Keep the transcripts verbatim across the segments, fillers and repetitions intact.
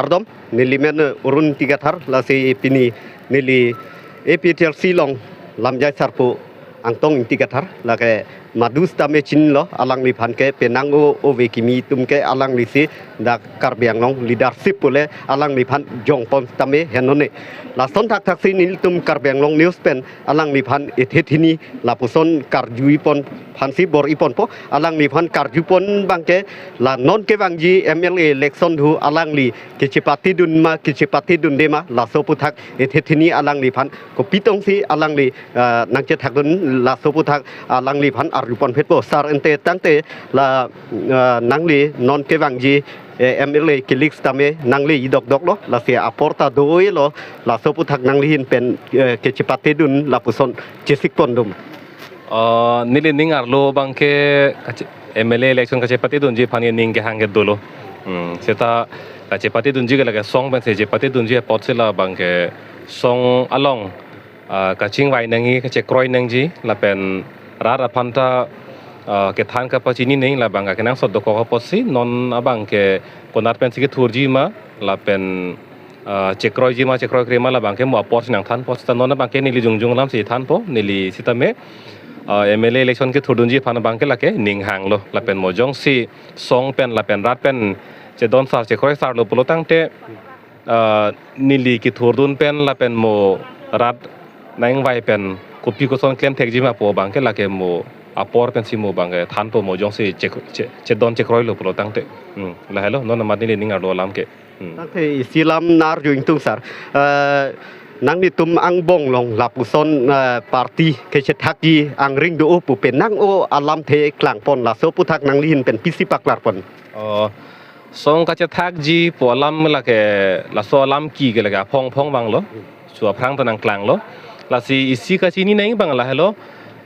Kardom, neli men Arun Ingti Kathar, lasi pini neli A P H L C along lamjai sarpo Angtong Ingti Kathar, lake madu sitame chinilo, alangliphan ke penang o ove kimi atum ke alanglisi dak Karbi Anglong leadership pule alangliphan jongpon sitame henone. Lason thakthaksi nelitum Karbi Anglong News pen alangliphan ethe thini lapuson karjupon aphansi bor-iponpo, alangliphan karjupon abangke la non kevangji M L A election thu alangli kechepatedun ma kechepatedunde ma laso aputhak ethe thini alangliphan kopi tongsi alangli ah, nangchethakdun laso aputhak alangliphan arjupon phetpo. Sir, ante tangte la ah, nangli non kevangji eh, M L A kelik sitame nangli idokdoklo, lasi apor ta do-elo, laso aputhak nangli ahin pen eh, kechepatedun lapuson chesikpondun. Ah, neli ning arlo abangke kache-, M L A election kachepatedunji aphan ning kehang ke dolo. Hmm, seta kachepatedunji ke lake song pensi chepatedunji apotsi la abangke song along ah, kachingvai nangji, kachekroi nangji, lapen rat aphan ta ah, kethan kapachini nangji labang akenangsot dokok apotsi non abangke konat pensi kethurji ma, lapen ah, chekroiji ma, chekroikre ma labangke mo aporsi nangthanpo, seta non abangke neli jongjong alamsi thanpo, neli sitame ah, M L A election kethurdunji aphan abangke lake ning hanglo, lapen mo jongsi song pen lapen rat pen chedon sar chekroi sarlo pulo tangte ah, neli kethurdun pen lapen mo rat nangvai pen kopi koson klemthekji ma pu abangke lake mo apor pensi mo abangke thanpo mo jongsi che, che, chedon chekroilo pulo tangte. Hmm, lahelo non amat neli ning arlo alam ke. Hmm. Tangte isi alam nar jo ingtung sir. Eh, nanglitum angbong along lapuson eh, party kechethakji angring do-o pu penang o alamthe klangpon, laso aputhak nangli ahin pen pisi paklarpon. Oh, song kachethakji pu alam lake laso alam ke lake aphong aphong abanglo. Su aphrang ta nangklanglo. Lasi isi kachini nangji abang lahelo.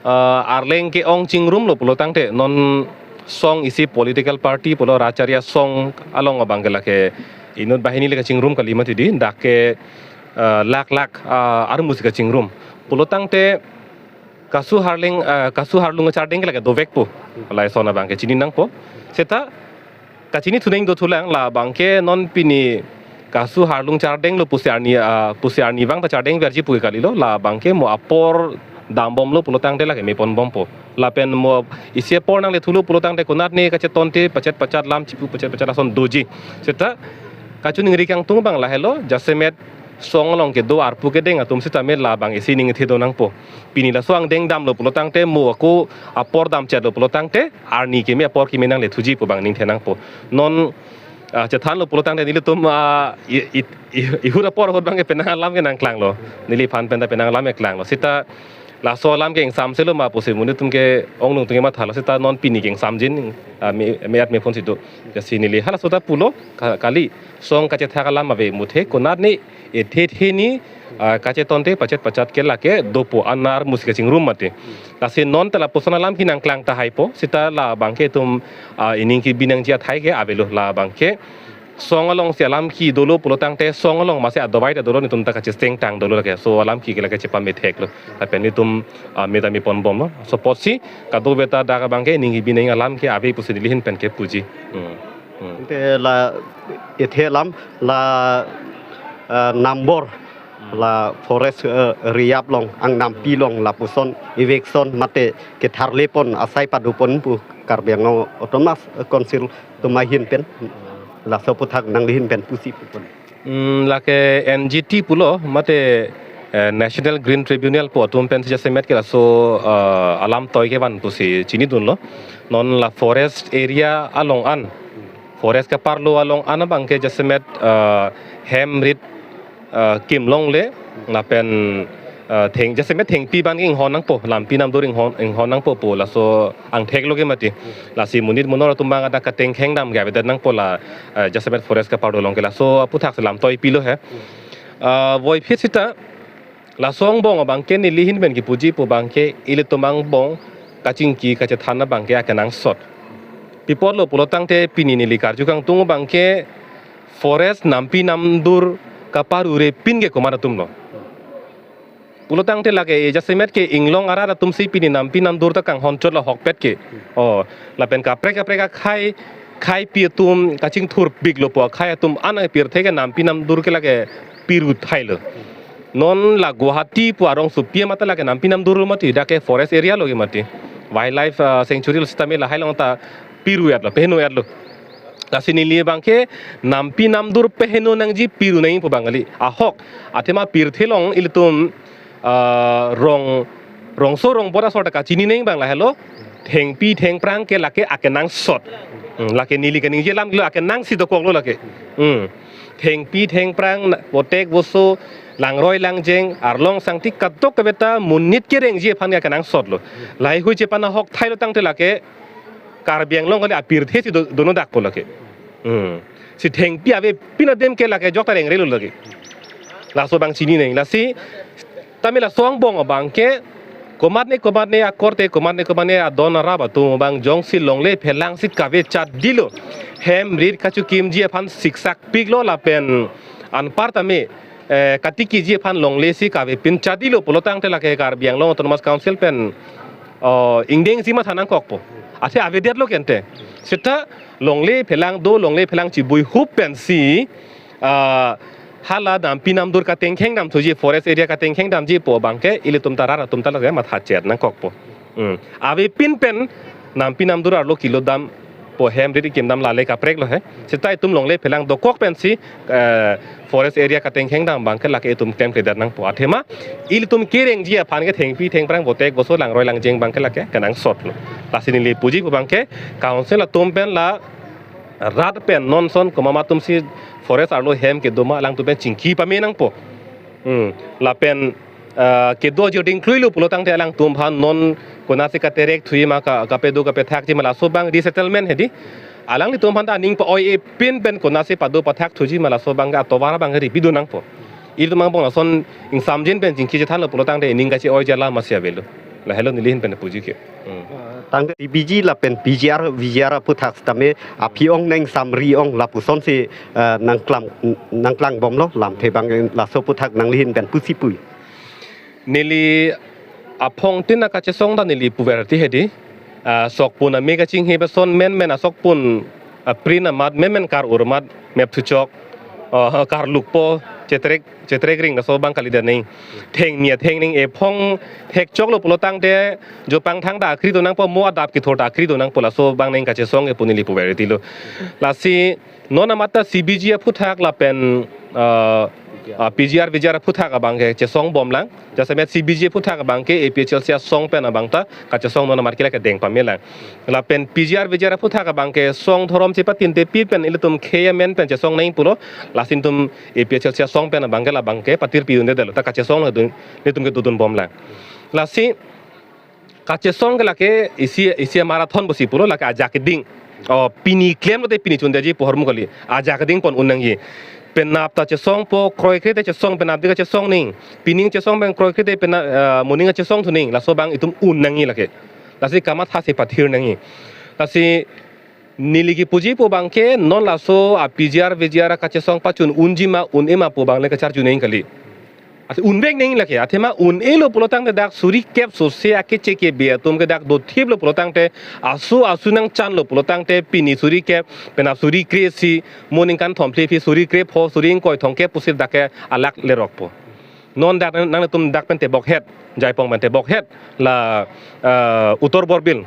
Ah, Arleng ke-ong chingrumlo pulo tangte non song isi political party pulo Racharya song along abangke lake inut banghini le kachingrum kali mati di, dak ke ah, lak lak ah, armusi kachingrum. Pulo tangte kasu harleng ah, kasu harlung achardeng ke lake dovekpo. Lason abangke chini nangpo. Seta kachinithu nangji dothulang labangke non pini kasu harlung chardenglo pusi arni ah, pusi arni abang ta chardengverji pu kalilo, labangke mo apor dambomlo pulo tangte lake meponbompo. Lapen mo isi apor nanglethulo pulo tangte konatne kachetonte pachet pachat lam chipu pachet pachat lason doji. Seta kachiningri kangtung abang lahelo, jasemet song along kedo arpu kedeng atum sitame labang isi ning ithi do nangpo. Pini laso angdeng damlo pulo tangte mo ako apor damchetlo pulo tangte arni keme apor keme nanglethuji pu abang ning the nangpo. Non ah, chethanlo pulo tangte nelitum ah, i, i, i, ihut apor ahut abangke penang alam ke nangklanglo. Neliphan pen ta penang alam ke klanglo. Seta laso alam ke ingsamselo ma pusi monit atum ke-ong nung atum ke mathalo, seta non pini ke ingsamjin ah, me, me-at mephonsi do. Lasi neli halaso ta pulo ka, kali song kachethak alam ave muthe konatne ethe theni ah, kachetonte pachet pachat ke lake dopo, an armusi kachingrum mati. Lasi non ta lapuson alam ke nangklang tahaipo, seta labangke itum ah, ining kebi nangji athai ke avelo, labangke song alongsi alam ke dolo pulo tangte song along masi adovai ta dolo, netum ta kacheseng tang dolo lake. So alam ke lake chepametheklo. Lapen netum ah, me ta meponbomlo. So apotsi kadokave ta dak abangke ining kebi nangji alam ke ave pusi neli ahin pen kepuji. Hmm. Hmm. Ante la ethe alam la eh, nambor la forest eh, area along, angnampi along lapuson eviction mate ketharlepon asai padopon pu Karbi Anglong Autonomous Council atum ahin pen, laso aputhak nangli ahin pen pusi pupon. Hmm, lake N G T pulo mate eh, National Green Tribunal pu atum pensi jasemet ke laso eh, alam toi kevan pusi chinidunlo. Non la forest area along an, forest kaparlo along an abangke jasemet eh, hem rit eh, kim longle, lapen eh, theng, jasemet thengpi abang inghon nangpo, lampi namdur inghon, inghon nangpo pu laso angtheklo ke mati. Lasi monit monor atum abang adak kateng khengdam ke avedet nangpo la eh, jasemet forest kaparlo along ke, laso aputhak si lam toipilo he. Ah, voiphit seta laso angbong abangke neli ahin pen kepuji pu abangke ilitum angbong kachingki kachethan abangke akenangsot. Pi apotlo pulo tangte pini neli karju kangtung abangke forest nampi namdur kaparurepin ke komat atumlo. Pulo tangte lake e jasemet ke inglong arat atumsi pini nampi namdur ta kanghonchot la ahokpet ke. Oh, lapen kaprek kaprek akhei khaipi atum kachingthurpiklo pu, akhai atum an apirthe ke nampi namdur ke lake piru thailo. Non la Guwahati pu arongsopi amat lake nampi namdur lo mati, dak ke forest area lo ke mati. Wildlife, ah, sanctuary lo sitame lahai along ta piru-etlo, peheno-etlo. Lasi neli abang ke nampi namdur peheno nangji, piru nangji pu abang kali. Ahok, athema pirthe along ilitum, ah, rong, rongso rongbor asor ta kachini nangji abang lahelo. Thengpi thengphrang ke lake akenangsot. Hmm, lake neli kaningje alam lo, akenangsi dokoklo lake. Hmm. Thengpi thengphrang na-, botek boso, langroi langjeng, arlong sangti kadokave ta monit kerengji aphan ke akenangsotlo. Lahaihui chepanahok thailo tangte lake Karbi Anglong kali apirthe si do-, dono dakpo lake. Hmm. Si thengpi avepin adim ke lake jok ta rengrelo lake. Laso abang chini nangji. Lasi tame laso angbong abang ke komatne komatne akorte, komatne komatne adon arap atum abang jongsi longle phelang si kave chatdilo, hem rit kachokimji aphan siksakpiklo lapen anpar tame, eh, katikiji aphan longle si kavepin chatdilo pulo tangte lake Karbi Anglong Autonomous Council pen, oh, ingdeng si matha nangkokpo. Athe avedetlo kente. Seta longle phelang do, longle phelang chibuihup pensi, ah, hala nampi namdur katengkheng damthuji, forest area katengkheng damji pu abang ke ilitum ta rat atum ta lake matha chet nangkokpo. Hmm. Avepin pen nampi namdur arlo kilo dampo, hem rit kim dam, lale kapreklo he. Seta itum longle phelang dokok pensi, eh, forest area katengkheng dam abang ke lake itum klemkledet nangpo. Athema ilitum kerengji aphan ke thengpi thengphrang botek boso, langroi langjeng abang ke lake kenangsotlo. Lasi neli puji pu abang ke council atum pen la rat pen non son komat atum si forest arlo hem kedo ma alangtum pen chingki pame nangpo. Hmm. Lapen, ah, kedo ajoine klui lo pulo tangte alangtum aphan non konatsi katerek thuji ma, ka, kapedo kapethakji ma, laso abang resettlement hedi. Alanglitum aphan ta aning pa-oi-epin pen konatsi pado pathak thuji ma, laso abang atovar abang ripi do nangpo. Ilitum angbong lason ingsamjin pen chingki chethanlo pulo tangte ining kache-oiji alam masi avelo. Lahelo neli ahin pen puji ke. Hmm. Tangte C B G lapen P G R, V G R aphuthak sitame aphi ong nangsamri ong lapusonsi, eh, nangklang, nangklangbomlo, lamthe abang laso aphuthak nangli ahin pen pusi pu. Neli aphongtin akachesong ta neli puverti hedi. Ah, sokpun ame kachinghe peson menmen asokpun, ah, print amat menmen kar-ur amat mep thuchok, ah, karlukpo, chetrek, chetrek ring laso abang kalidet nangji. Thengmi atheng nangji, ephong thekchoklo pulo tangte jopangthang ta akri do nangpo, mo adap kethor ta akri do nangpo, laso abang nangji kachesong ke pu neli puvertilo. Lasi non amat ta C B G aphuthak lapen, ah, ah, P G R, V G R aphuthak abang ke chesongbomlang. Jasemet C B G aphuthak abang ke A P H L C asong pen abang ta kachesong non amat ke lake deng pamelang. Lapen P G R, V G R aphuthak abang ke song dhorom chepatinte pi pen ilitum khei amen pen chesong nangji pulo. Lasi itum A P H L C asong pen abang ke labang ke patirpi dundedetlo, ta kachesong dun, ilitum ke dodunbomlang. Lasi kachesong ke lake isi, isi marathon pusi pulo, lake ajak keding. Oh, pini klemlote pini chundetji pu ahormu kali. Ajak keding pon un nangji. Penap ta chesongpo, kroikre te chesong, penap dei kachesong nangji. Pining chesong pen kroikre te pena, eh, moning kachesong thu nangji. Laso abang itum un nangji lake. Lasi kamathasi pathir nangji. Lasi neli kipuji pu abang ke non laso a P G R, V G R kachesong pachun unji ma un-e ma pu abang le kacharju nangji kali. Ase unvek nangji lake, athema un-elo pulo tangte dak suri kep sose akeche kebe atum ke dak dothiplo pulo tangte, asu asu nangchanlo pulo tangte, pini suri kep, penap suri kre-isi, mo ningkan thomphli aphi suri krepho, suri ingkoi thomkep pusi dak ke alak lerokpo. Non dak nang, nangtum dak pen tebokhet, Jaipong pen tebokhet, la, eh, Uttar Borbil.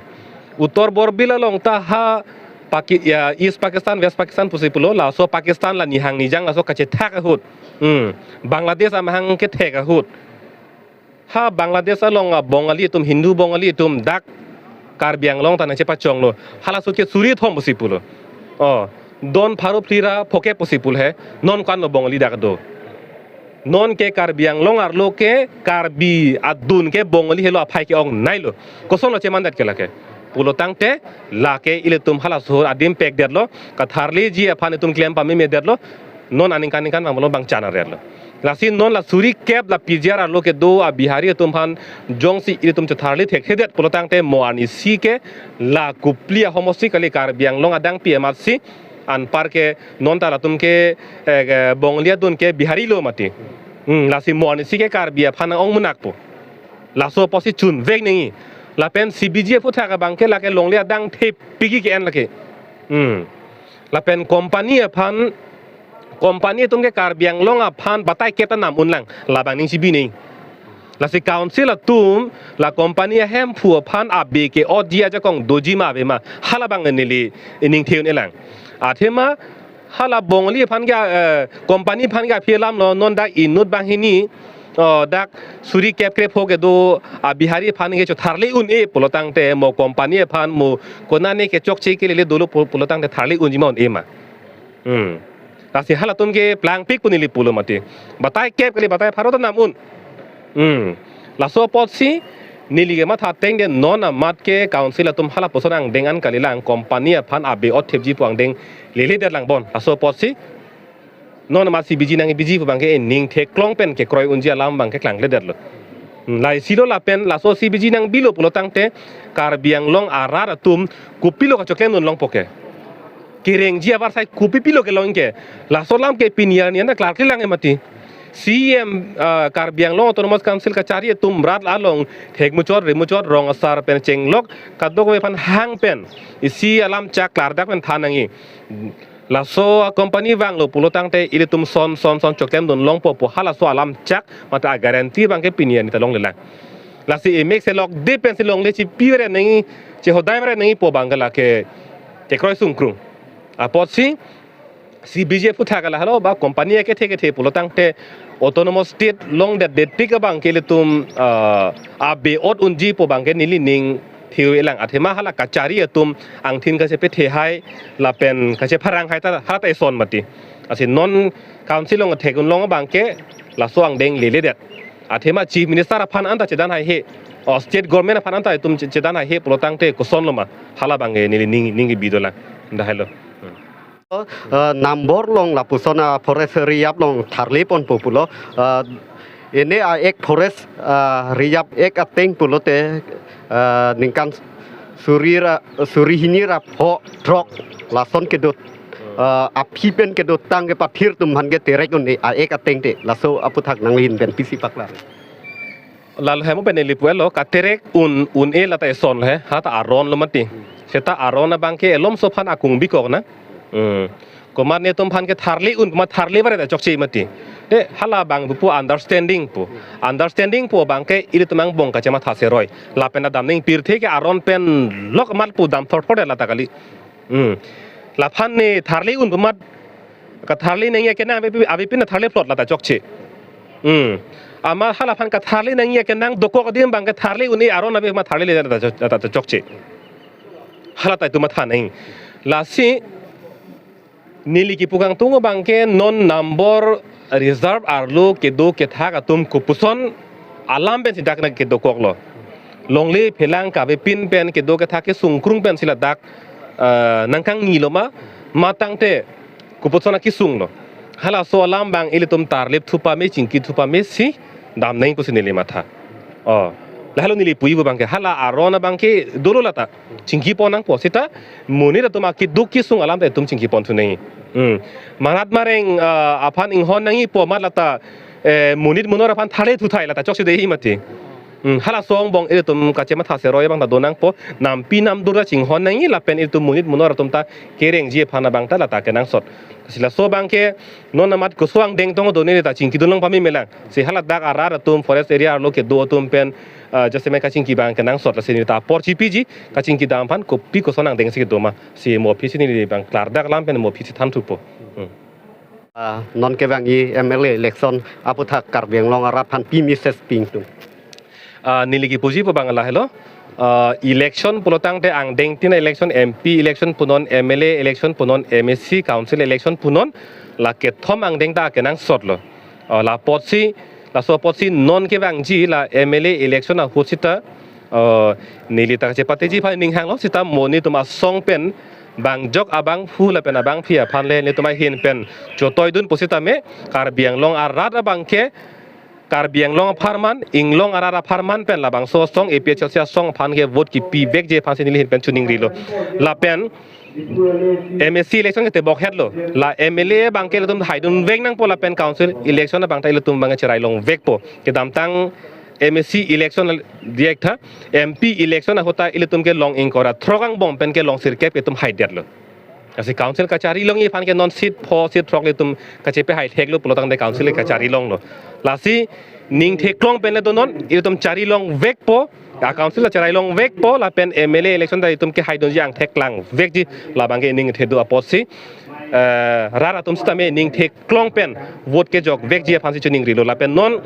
Uttar Borbil along ta ha Paki-, ya, East Pakistan, West Pakistan pusi pulo, laso Pakistan la nihang nijang laso kachethak ahut. Hmm. Bangladesh amahang kethek ahut. Ha Bangladesh along a Bongali atum, Hindu Bongali atum dak Karbi Anglong ta nangchepachonglo. Halaso ke suri thom pusi pulo. Oh, don pharo phli ra phokep pusi pulo he. Non ko-anlo Bongali dak do? Non ke Karbi Anglong arlo ke Karbi adun ke Bongali helo aphai ke-ong nailo. Kosonlo chemandet ke lake? Pulo tangte lake ilitum halaso adim pekdetlo, katharliji aphan itum klem pamemedetlo, non aningkan ningkan bang pulo bang chana retlo. Lasi non la suri kep la P G R arlo kedo a Bihari atum aphan jongsi ilitum chetharli thekthedet pulo tangte mo arnisi ke la kopili ahomosti kali, Karbi Anglong adang pi amatsi, anpar ke non ta latum ke, eh, ke Bongali adun ke Bihari lo mati. Hmm, lasi mo arnisi ke Karbi aphan ong munakpo. Laso apotsi chunvek nangji. Lapen C B G aphuthak abang ke lake longle adang thepik ke-en lake. Hmm. Lapen company aphan, company atum ke Karbi Anglong aphan batai kep ta nam unlang, labang ning chibi nei. Lasi council atum la company ahemphu aphan abe ke-otji ajakong doji ma ave ma, halabang neli ining theun elang. Athema hala Bongali aphan ke, eh, company aphan ke aphi alam lo, non dak inut banghini, oh, dak suri kep krepho kedo a Bihari aphan ke chotharle un-e pulotangte, mo company aphan mo konane kechokche kelele dolo pu-, pulotangte tharle unji ma un-e ma. Hmm. Lasi halatum ke plangpik pu neli pulo mati. Batai kep kali, batai pharo ta nam un. Hmm. Laso apotsi neli kematha ateng de non amat ke council atum halapuson angdeng an kalilang, company aphan abe-ot thepji pu angdeng lele det lang bon. Laso apotsi non amat si biji nang biji pu abangke ining theklong pen kekroi unji alam abangke klangle detlo. Hmm, lai silo lapen laso si biji nang bilo pulotangte Karbi Anglong arat atum kopilo kachoklem dun longpo ke. Kerengji abar sai kopi pilo kelong ke. Laso alam ke pini arni anta klarkli lang emati. C E M, ah, Karbi Anglong Autonomous Council kachari atum rat along thekmuchot remuchot rong asar pen chenglok kadokave aphan hang pen isi alam chak klardak pen than nangji. Laso a company vanglo pulotangte ilitum son son son choklem dun longpo pu halaso alam chak mate a guarantee abangke pini arni ta longlelang. Lasi emek selok de pensi longle chipi veren nangji, chehodai veren nangji pu abangke lake kekroi sungkrung. Apotsi si biji aphuthak lahelo ba company akethe kethe pulotangte autonomous state longdet det tik abangke ilitum, ah, abe-ot unji pu abangke neli ning theu elang. Athema hala kachari atum angthin kachepethe hai lapen kachepharang hai ta hala ta eson mati. Lasi non council along thek un long abangke laso angdeng lele det. Athema Chief Minister aphan anta chedan haihe, o state government aphan anta itum che-, chedan haihe pulotangte kosonlo ma, halabangke neli ning, ning kebi dolang. Anta hailo. Hmm. Uh, number long lapuson a forest reserve along tharle ponpo pulo. Uh, ene a ek forest, uh, reserve ek ateng pulote, uh, ningkan suri ra, suri hini ra pho throk lason kedo, uh, aphi pen kedotang ke pathir atum aphan ke terek un-e a ek ateng te. Laso aphuthak nangli ahin pen pisi paklar. Lalo hem pen neli pulo katerek un, un-e lata eson he, ha ta aron lo mati. Seta aron abangke elomso aphan akung bikok na. Hmm. Komat netum aphan ke tharle un, komat tharle vare ta chokche mati. Te halabang pu understanding pu. Understanding pu abangke ilitum angbong kachematha seroi. Lapen adam ning pirthe ke aron pen lok mat pu dam thor thor lata kali. Hmm. Laphan ne tharle un komat katharle nangji akenang ave, avepin tharle plot lata chokche. Hmm. Amat halaphan katharle nangji akenang dokok adim abangke tharle un-e aron ave ma tharle le lata chok-, lata chokche. Hala ta itum matha nangji. Lasi neli kipu kangtung abangke non number reserve arlo kedo kethak atum kopuson alam pensi dak nang kedokoklo. Longle phelang kavepin pen kedo kethak kesungkrung pensi ladak, eh, nangkangnilo ma, matangte kopuson akesung lo. Halaso alam abang ilitum tarlip thu pame, chingki thu pame si dam nangji pusi neli matha. Oh, lahelo neli puji pu abangke hala aron abangke dolo lata chingki pon nangpo seta monit atum akeduk kesung alam ta itum chingki pon thu nangji. Hmm. Marat mareng, ah, aphan inghon nangji pu amat lata, eh, monit monor aphan tharle thu thai lata chokche dei mati. Hmm. Halaso angbong ilitum kachematha seroi abang ta do nangpo, nampi namdur ta chinghon nangji lapen ilitum monit monor atum ta kerengji aphan abang ta lata kenangsot. Si laso abangke non amat koson angdeng tong do neli ta chingki dun long pame melang. Si haladak arat atum forest area arlo kedo atum pen, ah, jasemet kachingki abang kenangsot, lasi neli ta apor chipiji kachingki dam aphan kopi koson angdeng si kedo ma. Si mo aphi si neli abang klardak alam pen mo aphi si than thupo. Hmm. Ah, non kevangji M L A election aphuthak Karbi Anglong arat aphan pi message pi ingtung? Ah, neli kipuji pu abang lahelo. Ah, election pulotangte angdeng tin a-election, M P election punon, M L A election punon, M A C council election punon, la kethom angdeng ta kenangsot lo. Ah, la apotsi, laso apotsi non kevangji la M L A election ahut seta, ah, neli ta kachepateji aphan ning hanglo seta monit atum asong pen bang jok abangphu lapen abangphi aphan le nelitum ahin pen chotoi dun pusitame Karbi Anglong arat abangke Karbi Anglong apharman, inglong arat apharman pen labangso asong A P H L C asong aphan ke vote kipivekji aphan si neli ahin pen choningrilo. Lapen M A C election ke tebok hetlo. La M L A abangke ilitum haidun vek nangpo lapen council election abang ta ilitum abangke cherai long vekpo. Kedamtang M A C election diak tha, M P election ahut ta ilitum ke long ingkoi ra throk angbong pen ke long sirkep ke itum haidetlo. Lasi council kachari longji aphan ke non seat pho seat throk ilitum kachepe hai theklo pulo tangte council kachari longlo. Lasi ning theklong pen le donon, ilitum chari longvekpo. A council chari longvekpo lapen M L A election ta itum ke haidunji angthek klangvekji, labang ke ning thedu apotsi, eh, rat atum sitame ning theklong pen vote kejokvekji aphansi choningrilo. Lapen non,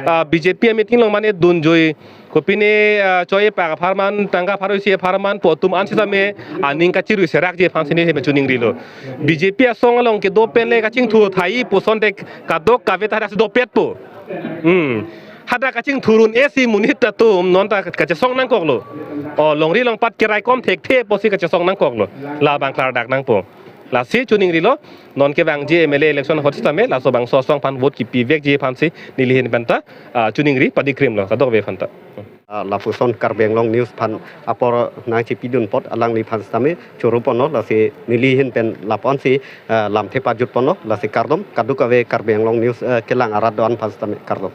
ah, B J P a meeting along mane dunjoi, kopine, ah, choi pak apharman, tangka pharo isi apharman pu atum an sitame aning kachirui serakji aphansi neli choningrilo. B J P asong along kedo pen le kachingthur thai pusonte kadokave ta hadak si dopetpo. Hmm. Hadak kachingthur un-esi monit atum non ta kachesong nangkoklo. O longri longpat keraikom thekthe pusi kachesong nangkoklo. Labang klardak nangpo. Lasi choningrilo, non kevangji M L A election ahut sitame laso bangso asong aphan vote kipivekji aphansi neli ahin pen ta, ah, choningri padikrimlo kadokave aphanta. Ah, lapuson Karbi Anglong News aphan apor nangchipidun apot alangliphan sitame choro ponlo, lasi neli ahin pen lapu-ansi, ah, lamthe pajut ponlo, lasi kardom, kadokave Karbi Anglong News, ah, kelang arat do-an aphan sitame kardom.